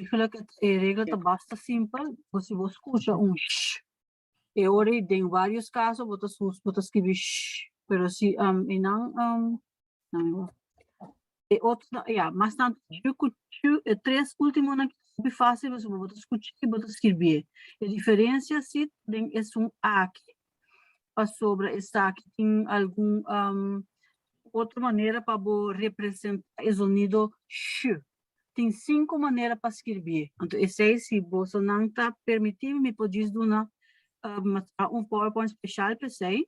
Eigenlijk e regla ta basta simpel. Bo si bo skucha un sh, e ora ei den varios kaso bo ta sus bo ta skibi sh, pero si um, einan um, no, e otro, ja, mas tantu ju ku chu, e tres últimonan ki hopi fásil pasobra bo ta skucha i bo ta skirbié. E diferensia si den esun aki, pasobra esaki tin algun um, otro manera pa bo representá e zonido sh. Tin sinku manera pa skirbié. Anto esei si bosonan ta permití mi, mi por djis duna un PowerPoint speshal pa esei,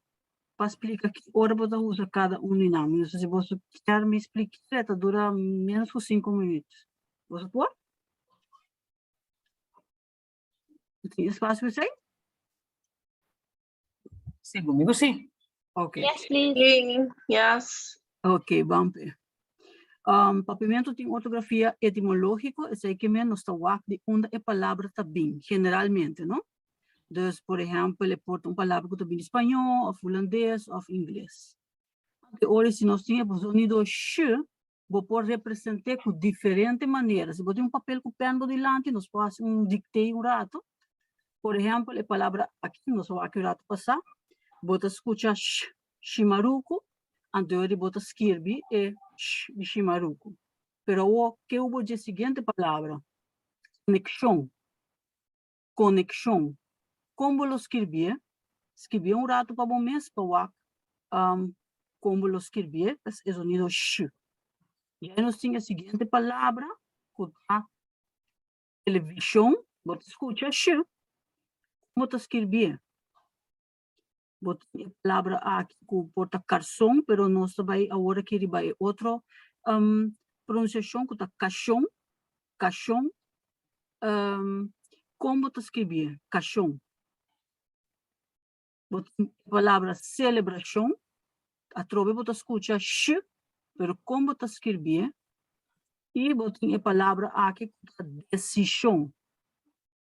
pa splika ki ora bo ta usa kada un di nan. Mi no sa si boso kier mi splika, e ta dura ménos ku 5 minüt. Boso por? Tin espasio pa esei? Sí, komigu sí. Ok. Yes, please. Sí, yes. Ok, ban p'e. Papiamentu tin ortografia etimológiko, esei ke men nos ta wak di unda e palabra ta bin, generalmente, no? Dus, por ehèmpel, e por ta un palabra ku ta bin di spañó, òf hulandes, òf ingles. Anto ora si nos tin e zonido sh, bo por represent'é ku diferente manera. Si bo tin un papel ku pèn bo dilanti, nos por hasi un dictee un ratu. Por ehèmpel, e palabra aki, nos a wak un ratu pasá, bo ta skucha sh, shimaruku, anto ora bo ta skirbi e sh di shimaruku. Pero awor, ke bo dje siguiente palabra? Konekshon. Konekshon. Kon bo lo skirbié? Skirbié un ratu pa bo mes pa wak kon bo lo skirbié e zonido sh. Ya nos tin e siguiente palabra ku ta televishon. Bo ta skucha sh. Kon bo ta skirbié? Bo tin e palabra aki ku por ta karson, pero nos ta bai awor aki riba e otro pronunsiashon ku ta kashon, kashon. Kon bo ta skirbié kashon? Bo tin e palabra selebrashon, atrobe bo ta skucha sh, pero kon bo ta skirbié? I bo tin e palabra aki ku ta desishon,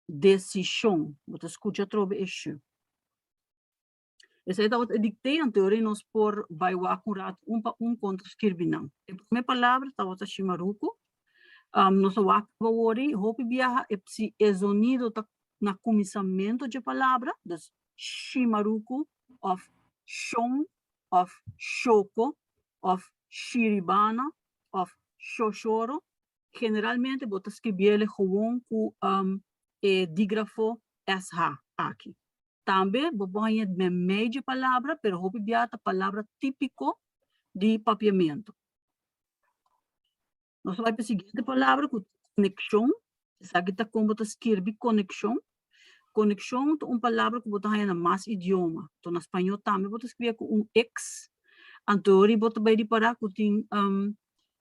desishon, bo ta skucha atrobe e sh. Esei tabata e diktee, anto ora nos por bai wak un ratu un pa un kon ta skirbi nan. E promé palabra tabata shimaruku. Nos a wak awor hopi biaha e si e zonido ta na kuminsamentu dje palabra, dus shimaruku òf shon òf shoko òf shiribana òf shoshoro, generalmente bo ta skirbié gewoon ku e dígrafo SH aki. Tambe bo por haña meimei dje palabra, pero hopi biaha ta palabra típiko di papiamentu. Nos ta bai pa e siguiente palabra ku ta konekshon. Esaki ta kon bo ta skirbi konekshon. Konekshon ta un palabra ku bo ta haña na mas idioma. Anto na spañó tambe bo ta skirbié ku un x. Anto ori bo ta bai ripará ku tin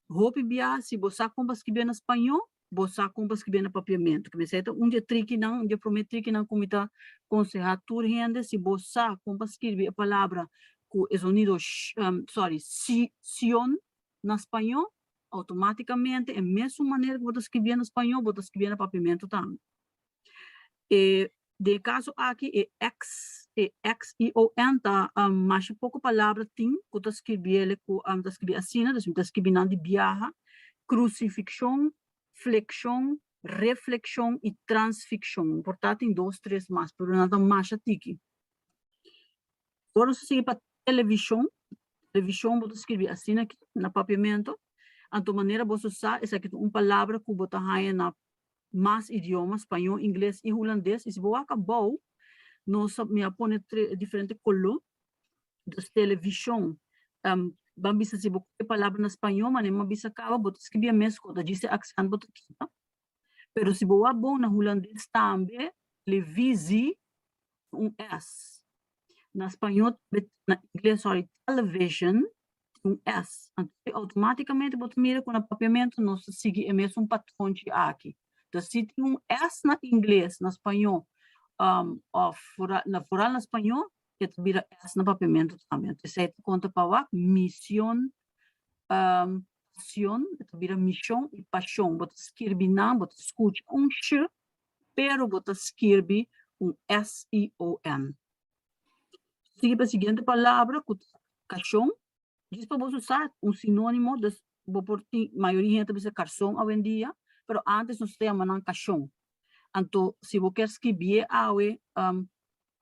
hopi biaha si bo sa kon pa skirbié na spañó, bo sa kon pa skirbié na papiamentu. Ke mester ta un di e trikinan, un di e promé trikinan ku mi ta konsehá tur hende, si bo sa kon pa skirbi e palabra ku e zonido sh, sorry, si, sion na spañó, outomátikamente e mesun manera ku bo ta skirbié na spañó, bo ta skirbié na papiamentu tambe. E den e kaso aki e x, e x i o n ta masha poko palabra tin ku ta skirbié ku ta skirbi asina, dus mi ta skirbi nan di biaha, krusifikshon, flekshon, reflekshon i transfikshon. Por ta tin dos tres mas, pero nan ta masha tiki. Ora nos ta sigui pa televishon, televishon bo ta skirbi asina aki na papiamentu, anto manera boso sa esaki ta un palabra ku bo ta haña na mas idioma, spañó, ingles i hulandes, i si bo wak abou nos a mi a pone diferente koló, dus televishon, ban bisa si bo kohe palabra na spañó manera mi a bisa kaba bo ta skirbi e mes kos, ta djis e aksènt bo ta kita, pero si bo wak bon na hulandes tambe televisie un S. Na spañó tambe, na ingles sorry, television un S. Anto outomátikamente bo ta mira ku na papiamentu nos ta sigui e mesun patronchi aki. Dus si tin un S na ingles, na spañó, òf na foral na spañó, e ta bira S na papiamentu tambe. Anto esei ta konta pa wak mision, pasion, e ta bira mishon i pashon. Bo ta skirbi nan, bo ta skucha un sh, pero bo ta skirbi un S-I-O-N. Sigui pa e siguiente palabra ku ta kashon. Djis pa bo sa un sinónimo, dus bo por tin, mayoria hende ta bisa karson awendia, pero antes nos ta yama nan kashon. Anto si bo kier skibié awe um,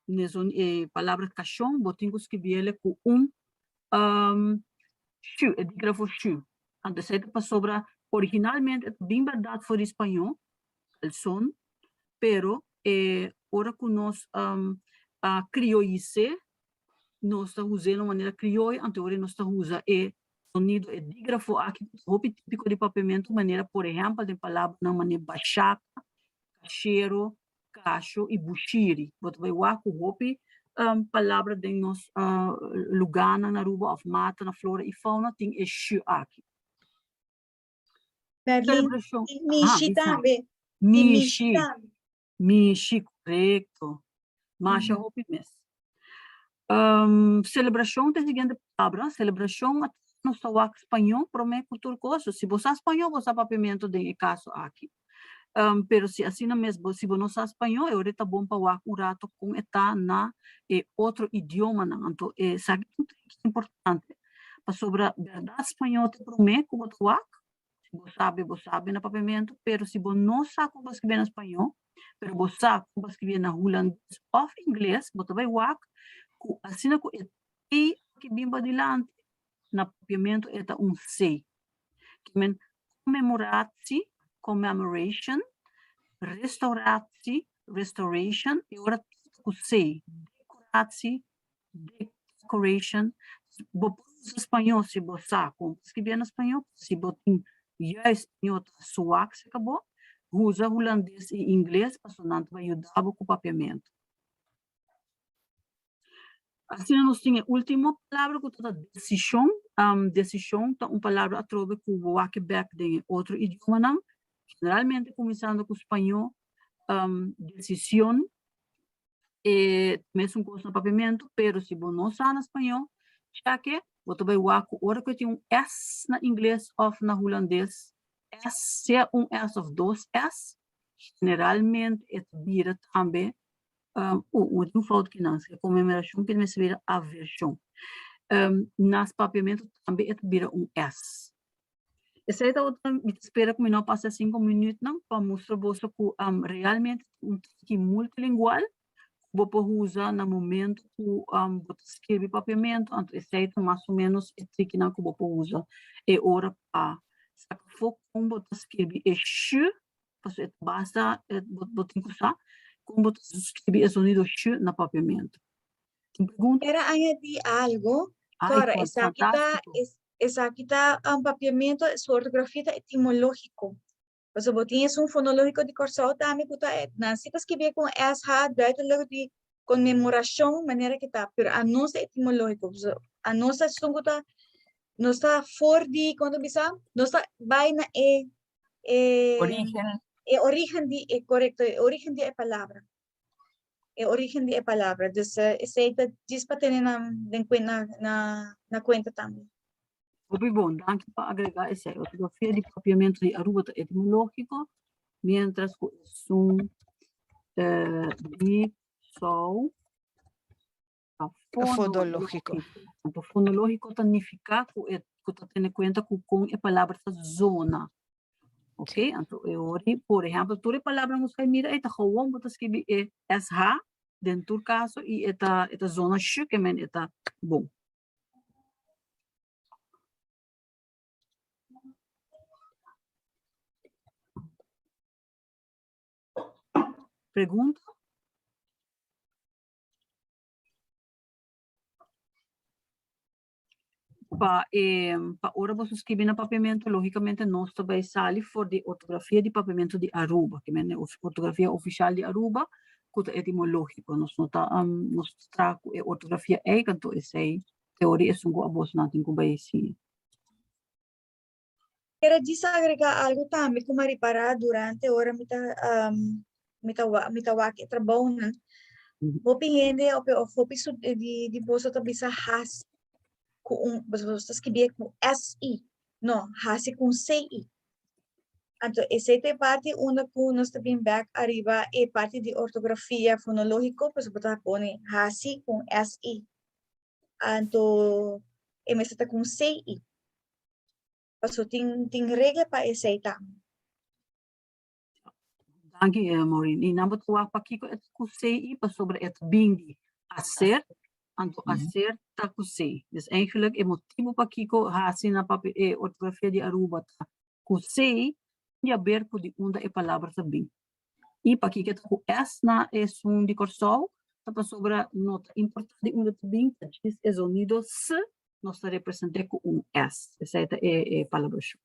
nesun e palabra kashon, bo tin ku skibiele ku un um, shu, e digrafo shu. Anto esei ta pasobra originalmente e ta bin bèrdat for di spañó, calzón, pero e ora ku nos um, a krioyis'é, nos ta us'é na un manera krioyo, anto ora nos ta usa e sonido, e digrafo aki ku ta hopi típiko di papiamentu, manera por ehèmpel den palabranan manera bashaka, kashero, kasho i bushiri. Bo ta bai wak ku hopi palabra den nos lugánan na Aruba òf mata na flora i fauna tin e shu aki. Merlin, Selebrashon. tin Aha, mishi bisa. tambe. Tin mishi Mishi, tambe. mishi, korekto. Masha hopi mes. Selebrashon ta e siguiente palabra. Selebrashon a nos ta wak spañó promé ku tur kos. Si bo sa spañó, bo sa papiamentu den e kaso aki. Pero si asina mes bo si bo no sa spañó, e ora ta bon pa wak un rato kon e ta na e otro idiomanan. Anto esaki ta un triki importante pasobra bèrdat spañó ta promé ku bo ta wak. Si bo sabi, bo sabi na papiamentu, pero si bo no sa kon pa skibié na spañó, pero bo sa kon pa skibié na hulandes òf ingles, bo ta bai wak ku asina ku e T aki bin padilanti, na papiamentu e ta un C. Ke men konmemoratie, commemoration, restauratie, restoration, i ora tur ta ku C, dekoratie, decoration. Bo por usa spañó si bo sa kon pa skibié na spañó, si bo tin juist spañó ta suak serka bo, usa hulandes i ingles pasobra nan ta bai yuda bo ku papiamentu. Asina nos tin e último palabra ku ta desishon. Desishon ta un palabra atrobe ku bo wak bèk den e otro idiomanan, generalmente kuminsando ku spañó, desishon e mesun kos na papiamentu, pero si bo no sa na spañó, chèk'e, bo ta bai wak ku ora ku e tin un s na ingles òf na hulandes, s, sea un s òf dos s, generalmente e ta bira tambe un tin un fout kinan, si e konmemorashon kinan mester bira avershon. Na papiamentu tambe e ta bira un s. Esei ta otro, mi ta spera ku mi no a pasa e sinku minütnan pa mustra boso ku realmente ta un triki multilingual ku bo por usa na momento ku bo ta skirbi papiamentu, anto esei ta mas o ménos e trikinan ku bo por usa e ora pa saka afó kon bo ta skirbi e shu, pasobra e ta basta bo tin ku sa kon bo ta skirbi e sonido shu na papiamentu. Tin pregunta? Era añadí algo, Ay, Cora, Cor, esaki ta, fantástico. es, esaki ta un papiamento, su ortografia ta etimológico. Pasobra bo tin esun fonológico di Kòrsou tambe ku ta, nan si ta skibié ku un SH duidelijk di konmemorashon manera ke ta, pero anos ta etimológico. So, anos ta esun ku ta, nos ta for di, kon ta bisa? Nos ta bai na e, e, Origen. e origen di, e korekto, e origen di e palabra. E origen di e palabra. Dus esei ta djis pa tene na den na na na kuenta tambe. Hopi bon, danki pa agrega esei. Ortografia di papiamentu di Aruba ta etimológiko, mientras ku esun di Kòrsou ta Fonológiko. Anto fonológiko ta nifiká ku e ku ta tene kuenta ku kon e palabra ta zona. Ok, anto e ori, por ehempel, tur e palabra nos kai mira, e ta gewoon bo ta skibi e SH den tur kaso i e ta e ta zona sh ke men e ta bon. Pregunta? Pa e pa ora boso skibi na papiamentu, logicamente nos ta bai sali for di ortografia di papiamentu di Aruba, ke men e ortografia ofishal di Aruba ku ta etimológiko. Nos no ta nos ta traha ku e ortografia ei, kanto esei teoria esun ku abosonan tin ku bai siña. Kere djis agrega algo tambe ku mi a ripará durante ora mi ta mi ta mi ta wak e trabounan. Hopi hende òf hopi di di boso ta bisa hasi ku un boso ta skibié ku SI, no, hasi ku un CI. Anto esei ta e parti unda ku nos ta bin bèk ariba e parti di ortografia fonológiko, pasobra bo ta pone hasi ku un SI. Anto e mester ta ku un CI. Paso tin tin regla pa esei tambe. Danki, Maureen. I nan bo ta wak pakiko e ta ku C i pasobra e ta bin di hacer, anto hacer ta ku C. Dus eigenlijk e motibu pakiko hasi na papia e ortografia di Aruba ta ku C tin di haber ku di unda e palabra ta bin. I pakiko e ta ku S na esun di Kòrsou ta pasobra no ta importá di unda ta bin, ta djis e zonido S nos ta represent'é ku un S. Esei ta e palabrashon.